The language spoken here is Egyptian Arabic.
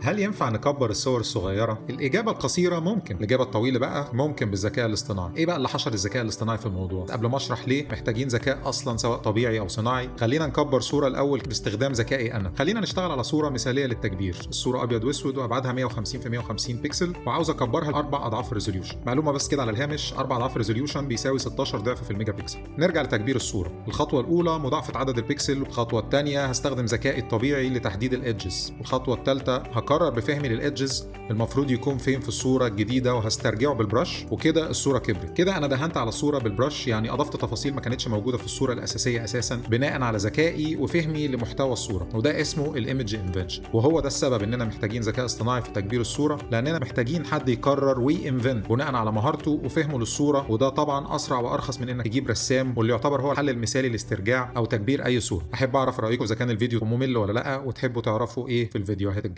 هل ينفع نكبر الصور الصغيرة؟ الاجابة القصيرة ممكن، الاجابة الطويلة بقى ممكن بالذكاء الاصطناعي. ايه بقى اللي حشر الذكاء الاصطناعي في الموضوع؟ قبل ما اشرح ليه محتاجين ذكاء اصلا سواء طبيعي او صناعي، خلينا نكبر صوره الاول باستخدام ذكائي انا. خلينا نشتغل على صوره مثاليه للتكبير، الصورة ابيض واسود وابعادها 150 في 150 بكسل، وعاوز اكبرها 4 اضعاف ال resolution. معلومة بس كده على الهامش، 4 اضعاف resolution بيساوي 16 ضعف في الميجا بكسل. نرجع لتكبير الصورة. الخطوة الاولى مضاعفه عدد البكسل، الخطوة الثانية هستخدم ذكائي الطبيعي لتحديد ال edges، الخطوة الثالثة هقرر بفهمي لل edges المفروض يكون فين في الصورة الجديدة وهسترجعه بال brush، وكده الصورة كبرت. كده انا دهنت على الصورة بال brush، يعني اضفت تفاصيل ما كانتش موجودة في الصورة الاساسية اساسا، بناء على ذكائي وفهمي لمحتوى الصورة، وده اسمه ال image invention. وهو ده السبب اننا محتاجين ذكاء اصطناعي في تكبير الصورة، لاننا محتاجين حد يقرر وي invent بناء على مهارته وفهمه للصورة، وده طبعا اسرع وارخص من انك تجيب رسام، واللي يعتبر هو الحل المثالي لاسترجاع او تكبير اي صوره. احب اعرف رايكم اذا كان الفيديو ممل ولا لا، وتحبوا تعرفوا ايه في الفيديوهات الجاية.